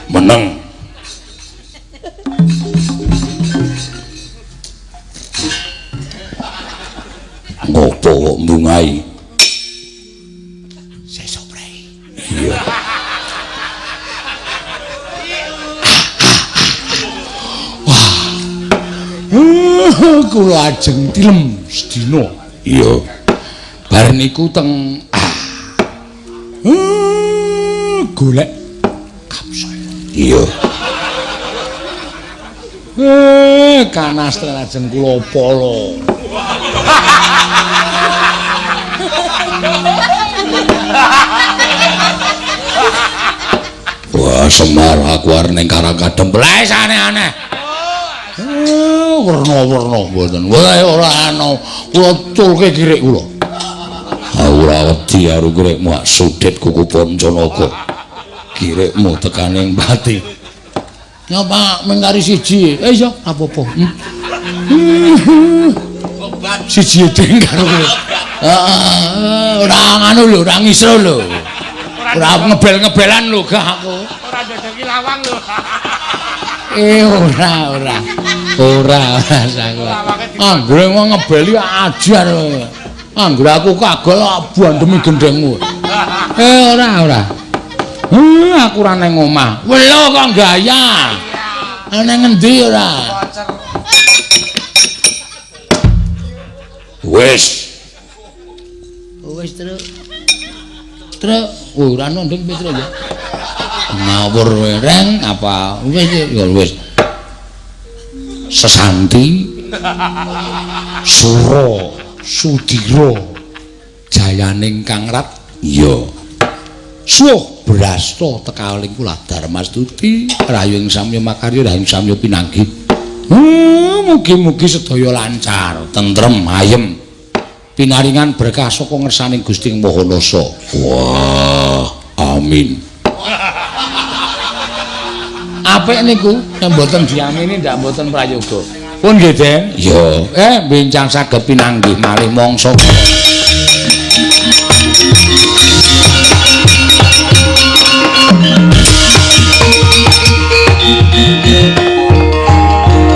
Meneng. Ngopo kok mbungai? Sesuk prei. Iya. Wah. Kula ajeng tilem sedina. Iya. Bar niku teng golek kapsul. Iya. Kanastra ajeng kula polo. Wah, Semar aku arep ning Karang Kadempel. Aneh-aneh. Werna-werna mboten. Wah, ora ana. Kula culke kirik kula. Ora wedi karo kirikmu sudit kuku Pancanaga. Kirikmu tekaning pati. Nyapa mengkari siji. Iya, apa-apa. Siji ding karo kowe. Heeh, ora nganu lho, ora ngisro lho. Ora ngebel-ngebelan lho gak aku. Ora ndodoki lawang lho. Ora, ora. Ora, ora saku. Anggere wong ngebeli ajar. Anggere aku kagol bandemi gendengmu. Ora, ora. Aku ora nang omah. Welo kok gaya. Nang ngendi ora? Wis. Wis, Truk. Truk, ora ono nding wis ya. Ngawur reng apa? Wis ya wis. Sesanti Sura Sudira jayaning Kang Rat. Iya. Suh brasta tekaling kula Darmastuti rayung samya makarya rayung samya pinanggih. Mugi-mugi sedaya lancar, tentrem, ayem. Pinaringan berkah saka ngersaning Gusti Maha Nasa. Wah, amin. Apik niku, nek mboten diamini ndak mboten prayoga. Pun nggih, Den. Iya. Bincang saged pinanggih malih mangsa.